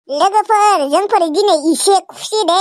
लोगोफोर जोंफोर दिनै इसे खुसि दे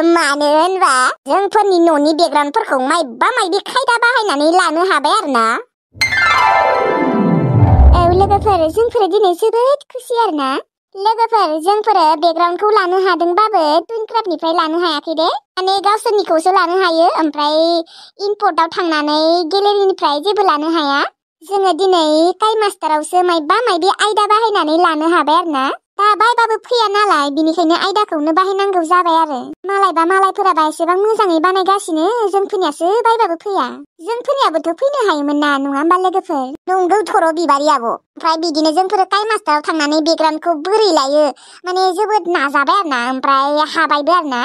मानो होनबा जोंफोरनि न'नि बेकग्राउन्डफोरखौ मायबा मायबि खायदा बाहायनानै लानो हाबाय आरोना औ लोगोफोर जोंफोर दिनै जोबोद खुसि आरोना लोगोफोर जोंफोर बेकग्राउन्डखौ लानो हादोंबाबो टुइनक्राफ्टनिफ्राय लानो हायाखै दे माने गावसोरनिखौसो लानो हायो ओमफ्राय इम्पर्टआव थांनानै गेलेरिनिफ्राय जेबो लानो हाया जोङो दिनै काइमास्टारावसो मायबा मायबि आयदा बाहायनानै लानो हाबाय आरोना दा बायबाबो फैया नालाय बिनिखायनो आयदाखौनो बाहायनांगौ जाबाय आरो मालायबा मालायफोराबा एसेबां मोजाङै बानायगासिनो जोंफोरनियासो बायबाबो फैया जोंफोरनियाबोथ' फैनो हायोमोन ना नङा होमबा लोगोफोर नंगौ थर' बिबारि आब' ओमफ्राय बिदिनो जोंफोर काइमास्टाराव थांनानै बेकग्राउन्डखौ बोरै लायो माने जोबोद नाजाबाय आरोना ओमफ्राय हाबायबो आरोना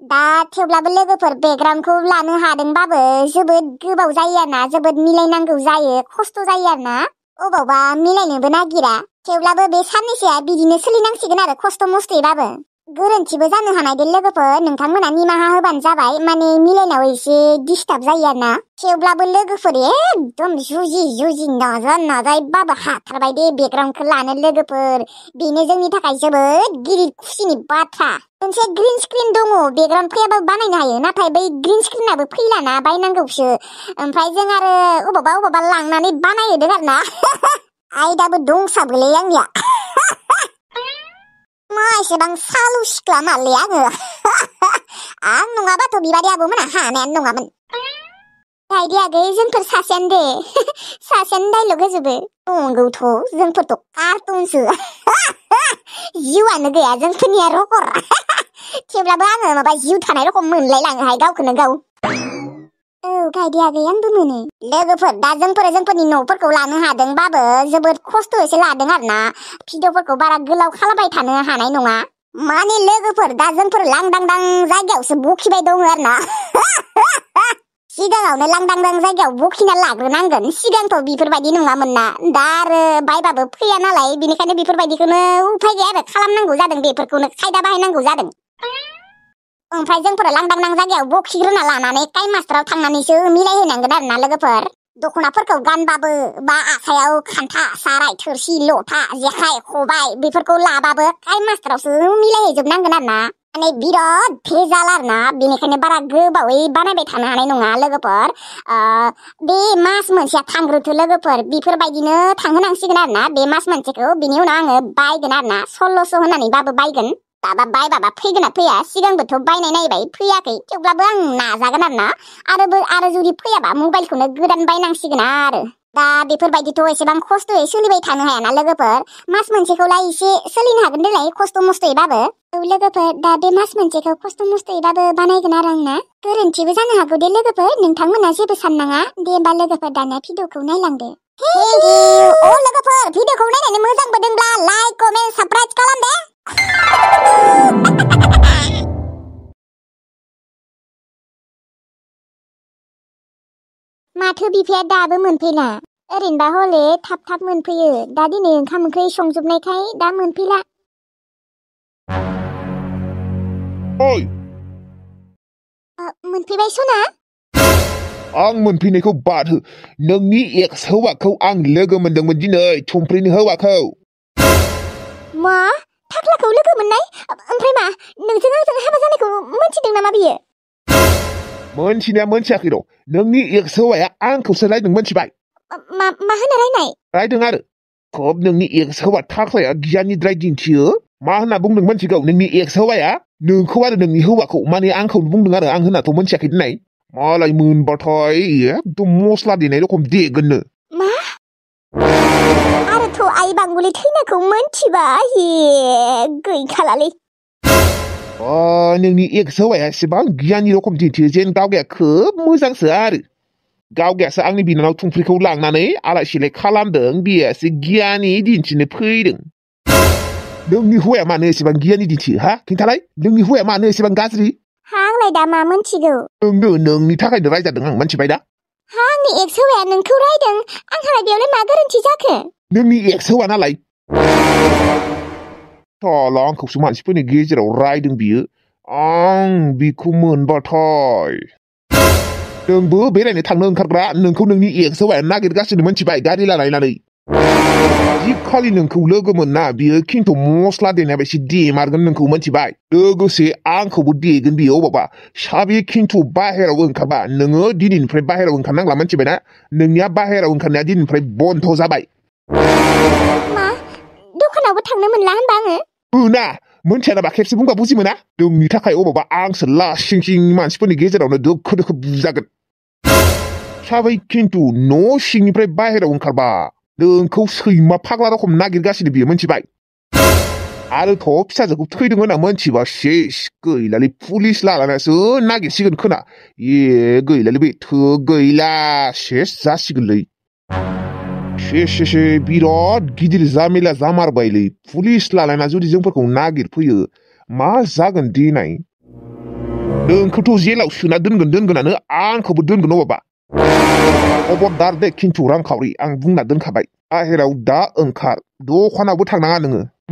दा थेवब्लाबो लोगोफोर बेकग्राउन्डखौ लानो हादोंबाबो जोबोद गोबाव जायो आरोना जोबोद मिलायनांगौ जायो खस्थ' जायो आरोना अबावबा मिलायनोबो नागिरा थेवब्लाबो बे साननैसोआ बिदिनो सोलिनांसिगोन आरो खस्थ' मस्थैबाबो गोरोन्थिबो जानो हानाय दे लोगोफोर नोंथांमोना निमाहा होबानो जाबाय माने मिलायनायाव एसे डिस्टार्ब जायो आरोना थेवब्लाबो लोगोफोर एकदम जुजि नाजायबाबो हाथारबाय दे बेकग्राउन्डखौ लानो लोगोफोर बेनो जोंनि थाखाय जोबोद गिदिर खुसिनि बाथ्रा मोनसे ग्रिन स्क्रिन दङ बेकग्राउन्ड फैयाबो बानायनो हायो नाथाय बै ग्रिन स्क्रिनाबो फैलाना बायनांगौसो ओमफ्राय जों आरो अबावबा लांनानै बानायहैदों आरोना आयदाबो दंसाबोलै आंनिया मा एसेबां सालु सिख्ला मालै आङो आं नङाबाथ' बिबारि आब'मोना हानायानो नङामोन आइडिया गैयै जोंफोर सासेयानो दे सासेयानो डाइलग होजोबो नंगौथ' जोंफोरथ' कार्टुनसो जिउआनो गैया जोंफोरनिया रकर थेवब्लाबो आङो माबा जिउ थानाय रखम मोनलायलाङोहाय गावखौनो गाव औ गायदे आगै आंबो मोनो लोगोफोर दा जोंफोरनि न'फोरखौ लानो हादोंबाबो जोबोद खस्थ'यैसो लादों आरोना भिडिअफोरखौ बारा गोलाव खालामबाय थानो हानाय नङा माने लोगोफोर दा जोंफोर लांदांदां जायगायावसो बखिबाय दङ आरोना सिगाङावनो लांदांदां जायगायाव बखिना लाग्रोनांगोन सिगांथ' बेफोरबायदि नङामोन ना दा आरो बायबाबो फैया नालाय बिनिखायनो बेफोरबायदिखौनो उफाय गैया आरो खालामनांगौ जादों बेफोरखौनो खायदा बाहायनांगौ जादों ओमफ्राय जोंफोर लांदांदां जायगायाव बखिग्रोना लानानै काइमास्टाराव थांनानैसो मिलायहैनांगोन आरोना लोगोफोर दख'नाफोरखौ गानबाबो बा आखायाव खान्था साराय थोरसि लथा जेखाइ खबाइ बेफोरखौ लाबाबो काइमास्टारावसो मिलायहैजोबनांगोन आरोना माने बिराद भेजाल आरोना बेनिखायनो बारा गोबावै बानायबाय थानो हानाय नङा लोगोफोर बे मास मोनसेया थांग्रोथो लोगोफोर बेफोरबायदिनो थांहोनांसिगोन आरोना बे मास मोनसेखौ बिनि उनाव आङो बायगोन आरोना 1600 होननानैबाबो बायगोन दाबा बायबाबा फैगोना फैया सिगांबोथ' बायनाय नायबाय फैयाखै थेवब्लाबो आं नाजागोन आरो जुदि फैयाबा मबाइलखौनो गोदान बायनांसिगोन आरो दा बेफोरबायदिथ' एसेबां खस्थ'यै सोलिबाय थानो हायाना लोगोफोर मास मोनसेखौलाय एसे सोलिनो हागोन देलाय खस्थ' मस्थ'यैबाबो औ लोगोफोर दा बे मास मोनसेखौ खस्थ' मस्थ'यैबाबो बानायगोन आरो आंना गोरोन्थिबो जानो हागौ दे लोगोफोर नोंथांमोना जेबो साननाङा दे होमबा लोगोफोर दानिया भिडिअखौ नायलांदो थेंक इउ अ लोगोफोर भिडिअखौ नायनानै मोजां मोनदोंब्ला लाइक कमेन्ट साबस्क्राइब खालाम दे माथो बिफाया दाबो मोनफैला ओरैनोबा हले थाब मोनफैयो दा दिनै ओंखाम ओंख्रि संजोबनायखाय दा मोनफैला ओइ मोनफैबाय सना आं मोनफैनायखौ बाद हो नोंनि एक्स हौवाखौ आं लोगो मोनदोंमोन दिनै थुमफ्रिनि हौवाखौ मा थाख्लाखौ लोगो मोननाय ओमफ्राय मा नोंजों आंजों हाबा जानायखौ मोनथिदों नामा बियो मोनथिनाया मोनथियाखै र' नोंनि एक्स हौवाया आंखौसो रायदों मोनथिबाय मा होनना रायनाय रायदों आरो खब नोंनि एक्स हौवा थाख्लाया गियाननिद्राय दिन्थियो मा होनना बुंदों मोनथिगौ नोंनि एक्स हौवाया नोंखौ आरो नोंनि हौवाखौ माने आंखौ बुंदों आरो आं होनाथ' मोनथियाखै दिनै मालाय मोनबाथाय एकदम मस्ला देनाय रखम देगोननो मा आरोथ' आइ बांगुलि थैनायखौ मोनथिबा गैखालालै नोंनि एक्स हौवाया एसेबां गियाननि रखम दिन्थियो जेन गावगाया खोब मोजांसो आरो गावगायासो आंनि बिनानाव थुमफ्रिखौ लांनानै आलाय सिलाय खालामदों बेयासो गियाननि दिन्थिनो फैदों नोंनि हौवाया मानो एसेबां गियाननि दिन्थियो हा खिन्थालाय नोंनि हौवाया मानो एसेबां गाज्रि आंलाय दा मा मोनथिगौ नोंनि थाखायनो रायजादों आं मोनथिबाय दा आंनि एक्स हौवाया नोंखौ रायदों आंहालाय बेयावलाय मा गोरोन्थि जाखो नोंनि एक्स हौवा नालाय साला आंखौसो मानसिफोरनि गेजेराव रायदों बियो आं बिखौ मोनबाथाय नोंबो बेरायनो थांनो ओंखारग्रा नोंखौ नोंनि एक्स हौवाया नागिरगासिनो मोनथिबाय गारि लानानै जि खालि नोंखौ लोगो मोनना बियो खिन्थु मस्ला देनाय बायदि देमारगोन नोंखौ मोनथिबाय लोगोसे आंखौबो देगोन बियो अबावबा साबि खिन्थु बाहेराव ओंखारबा नोङो दिनैनिफ्राय बाहेराव ओंखारनांला मोनथिबायना नोंनिया बाहेराव ओंखारनाया दिनैनिफ्राय बन्द जाबाय मा दखानावबो थांनो मोनला होनबा आङो ना मोनथिया नामा खेबसे बुंबा बुजि मोना नोंनि थाखाय अबावबा आंसो लासिं सिं मानसिफोरनि गेजेरावनो दोखो दोखो बुजागोन साबै खिन्थु न' सिंनिफ्राय बाहेराव ओंखारबा नोंखौ सैमा फाग्ला रखम नागिरगासिनो बियो मोनथिबाय आरोथ' फिसाजोखौ थैदों होनना मोनथिबा सेस गैलालै पुलिस लानानैसो नागिरसिगोन खोना गैलालै बे गैला सेस जासिगोनलै से बिराद गिदिर जामेला जामारबायलै पुलिस लालायना जुदि जोंफोरखौ नागिरफैयो मा जागोन देनाय नोंखौथ' जेलाव सोना दोनगोनानो आंखौबो दोनगोन अबावबा खबरदार दे खिन्थु रांखावरि आं बुंना दोनखाबाय बाहेराव दा ओंखार दखानावबो थांनाङा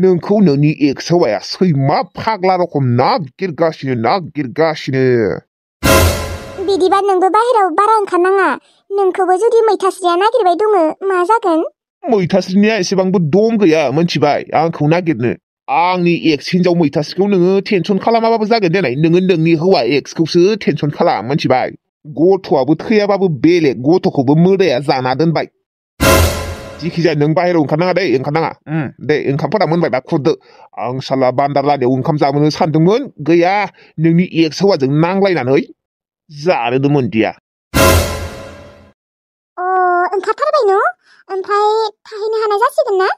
नोंखौ नोंनि एक्स हौवाया सैमा फाग्ला रखम नागिरगासिनो बिदिबा नोंबो बाहेराव बारा ओंखारनाङा नोंखौबो जुदि मैथास्रिया नागिरबाय दङ मा जागोन मैथास्रिनिया एसेबांबो दम गैया मोनथिबाय आंखौ नागिरनो आंनि एक्स हिन्जाव मैथास्रिखौ नोङो टेनसन खालामाबाबो जागोन देनाय नोङो नोंनि हौवा एक्सखौसो टेनसन खालाम मोनथिबाय गथ'आबो थैयाबाबो बेलेग गथ'खौबो मोदाया जाना दोनबाय जिखिजाया नों बाहेराव ओंखारनाङा दे ओंखामफोरा मोनबायबा खुरदो आं साला बान्दार लानायाव ओंखाम जाबोनो सानदोंमोन गैया नोंनि एक्स हौवाजों नांलायनानै जानोनो मोनदिया ओंखारथारबाय न ओमफ्राय थाहैनो हानाय जासिगोन ना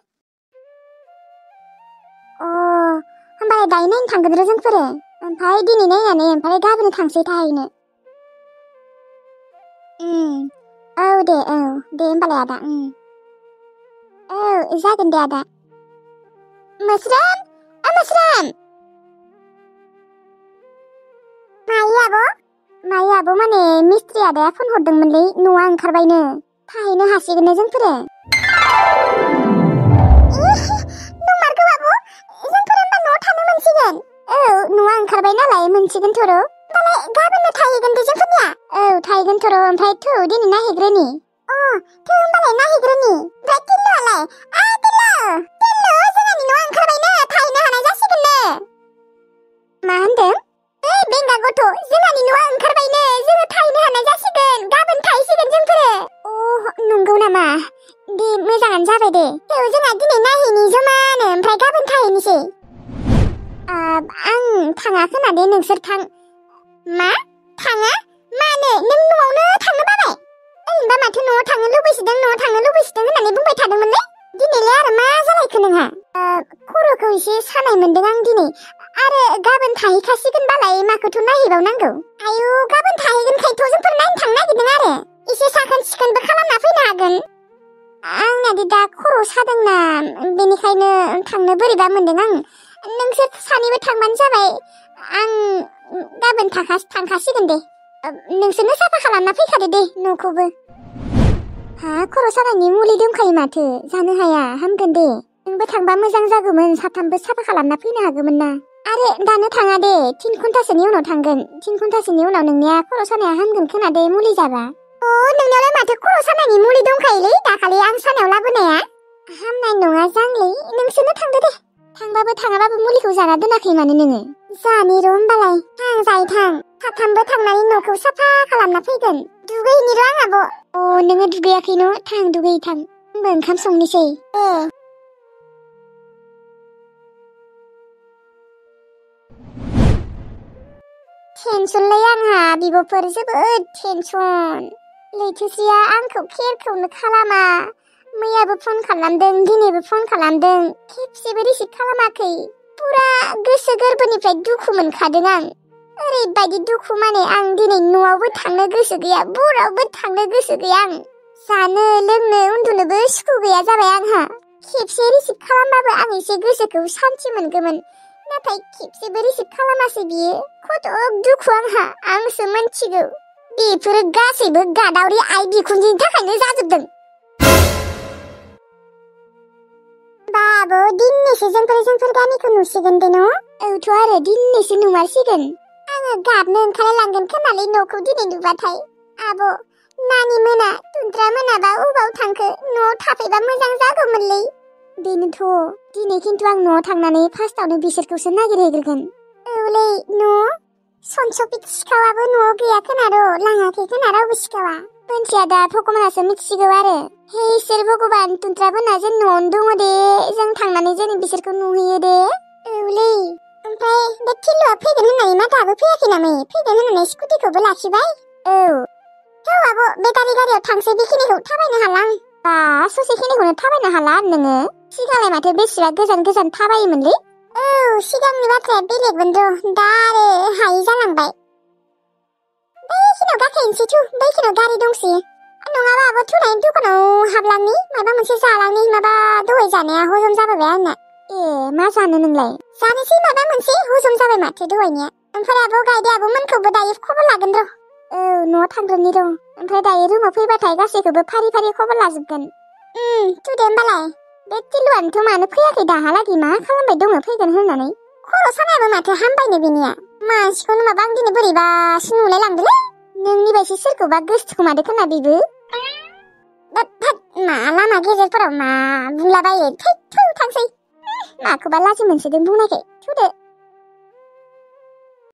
होमबालाय दायो नायनो थांगोन र' जोंफोरो ओमफ्राय दिनै नायनानै ओमफ्राय गाबोन थांसै थाहैनो दे होमबालाय आदा जागोन दे आदा मोस्रोम मायो आब' माने मिस्ट्रि आदाया फन हरदोंमोनलै न'आ ओंखारबायनो थाहैनो हासिगोन जोंफोरो नंमारगौ आब' जोंफोर होमबा न'आव थानो मोनसिगोन न'आ ओंखारबाय नालाय मोनसिगोनथ' र' होमबालाय गाबोननो थाहैगोन दे जोंफोरनिया थाहैगोनथ' र' ओमफ्राय दिनै नायहैग्रोनि होमबालाय नायहैग्रोनि ओमफ्राय टिल्लुआलाय टिल्लु जोंहानि न'आ ओंखारबायनो थाहैनो हानाय जासिगोननो मा होनदों बेंगा गथ' जोंहानि न'आ ओंखारबायनो जोङो थाहैनो हानाय जासिगोन गाबोन थाहैसिगोन जोंफोरो नंगौ नामा दे मोजाङानो जाबाय दे जोंहा दिनै नायहैनि जमानो ओमफ्राय गाबोन थाहैनोसै आं थाङा खोना दे नोंसोर थां मा थाङा मानो नों न'आवनो थांनो बाबाय ओरैनोबा माथो न'आव थांनो लुबैसोदों होननानै बुंबाय थादोंमोनलै दिनैलाय आरो मा जालायखो नोंहा खर'खौ एसे सानाय मोनदों आं दिनै आरो गाबोन थाहैखासिगोनबालाय माखौथ' नायहैबावनांगौ आयु गाबोन थाहैगोनखायथ' जोंफोर नायनो थांनो नागिरदों आरो एसे साखोन सिखोनबो खालामना फैनो हागोन आंनादि दा खर' सादोंना बेनिखायनो थांनो बोरैबा मोनदों आं नोंसोर सानैबो थांबानो जाबाय आं गाबोन थांखासिगोन दे नोंसोरनो साफा खालामना फैखादो दे न'खौबो खर' सानायनि मुलि दंखायो माथो जानो हाया हामगोन दे नोंबो थांबा मोजां जागौमोन साथामबो साफा खालामना फैनो हागौमोन ना आरो दानो थाङा दे 3 घन्टासोनि उनाव थांगोन 3 घन्टासोनि उनाव नोंनिया खर' सानाया हामगोन खोना दे मुलि जाबा नोंनियावलाय माथो खर' सानायनि मुलि दंखायोलै दाखालि आं सानायाव लाबोनाया हामनाय नङा जांलै नोंसोरनो थांदो दे थांबाबो थाङाबाबो मुलिखौ जाना दोनाखै मानो नोङो जानि र' होमबालाय थां साथामबो थांनानै न'खौ साफा खालामना फैगोन दुगैहैनि र' आं आब' नोङो दुगैयाखै न' थां दुगैयै थां आंबो ओंखाम संनोसै टेनसनलै आंहा बिब'फोर जोबोद टेनसन लैथोस्रिया आंखौ खेरखौनो खालामा मैयाबो फन खालामदों दिनैबो फन खालामदों खेबसेबो रिसिभ खालामाखै पुरा गोसो गोरबोनिफ्राय दुखु मोनखादों आं ओरैबायदि दुखु माने आं दिनै न'आवबो थांनो गोसो गैया बरावबो थांनो गोसो गैया आं जानो लोंनो उन्दुनोबो सुखु गैया जाबाय आंहा खेबसे रिसिभ खालामबाबो आं एसे गोसोखौ सान्थि मोनगौमोन नाथाय खेबसेबो रिसिभ खालामासै बियो खथ' दुखु आंसो मोनथिगौ बेफोरो गासैबो गादावरि आइ बिखुनजोनि थाखायनो जाजोबदों बाबो दिनैसो जोंफोर गामिखौ नुसिगोन दे न' औथ' आरो दिनैसो नुमारसिगोन आङो गाबनो ओंखारलांगोन खोनालै न'खौ दिनै नुबाथाय आब' नानि मोना तुनद्रा मोनाबा अबाव थांखो न'आव थाफैबा मोजां जागौमोनलै बेनोथ' दिनै खिन्थु आं न'आव थांनानै फार्स्टआवनो बिसोरखौसो नागिरहैग्रोगोन औलै न' सनसपित सिखावाबो न'आव गैया खोनार' लाङाखै खोना रावबो सिखावा मोनथिया दा भगबानासो मिथिसिगौ आरो हे इसोर भगबान तुनद्रामोना जों न'आवनो दङ दे जों थांनानै जों बिसोरखौ नुहैयो दे औलै ओमफ्राय बे थिलुआ फैगोन होननानै मा दाबो फैयाखै नामै फैगोन होननानै स्कुटिखौबो लाखिबाय औ आब' बे गारियाव थांसै बेखिनिखौ थाबायनो हालां बा ससेखिनिखौनो थाबायनो हाला नोङो सिगांलाय माथो बेसेबा गोजान थाबायोमोनलै औ सिगांनि बाथ्राया बेलेगमोन र' दा आरो हायै जालांबाय बैखिनियाव गाखोनोसै थु बैखिनियाव गारि दंसै नङाबा आब' थुनायनि दखानाव हाबलांनि माबा मोनसे जालांनि माबा दहाय जानाया हजम जाबाय आंना ए मा जानो नोंलाय जानोसै माबा मोनसे हजम जाबाय माथो दहायनिया ओमफ्राय आब' गायदे आब'मोनखौबो दायो खबर लागोन र' औ न'आव थांग्रोनि र' ओमफ्राय दायो रुमाव फैबाथाय गासैखौबो फारि खबर लाजोबगोन थु दे होमबालाय बे टिलुआनोथ' मानो फैयाखै दाहालागै मा खालामबाय दङ फैगोन होननानै खर' सानायाबो माथो हामबायनो बेनिया मानसिखौनो माबा आं दिनै बोरैबासो नुलाय लांदोलै नोंनि बायदि सोरखौबा गोसोथोमादो खोना बेबो मा लामा गेजेरफोराव मा बुंलाबायो थै थांसै माखौबा लाजि मोनसोदों बुंनायखाय थुदो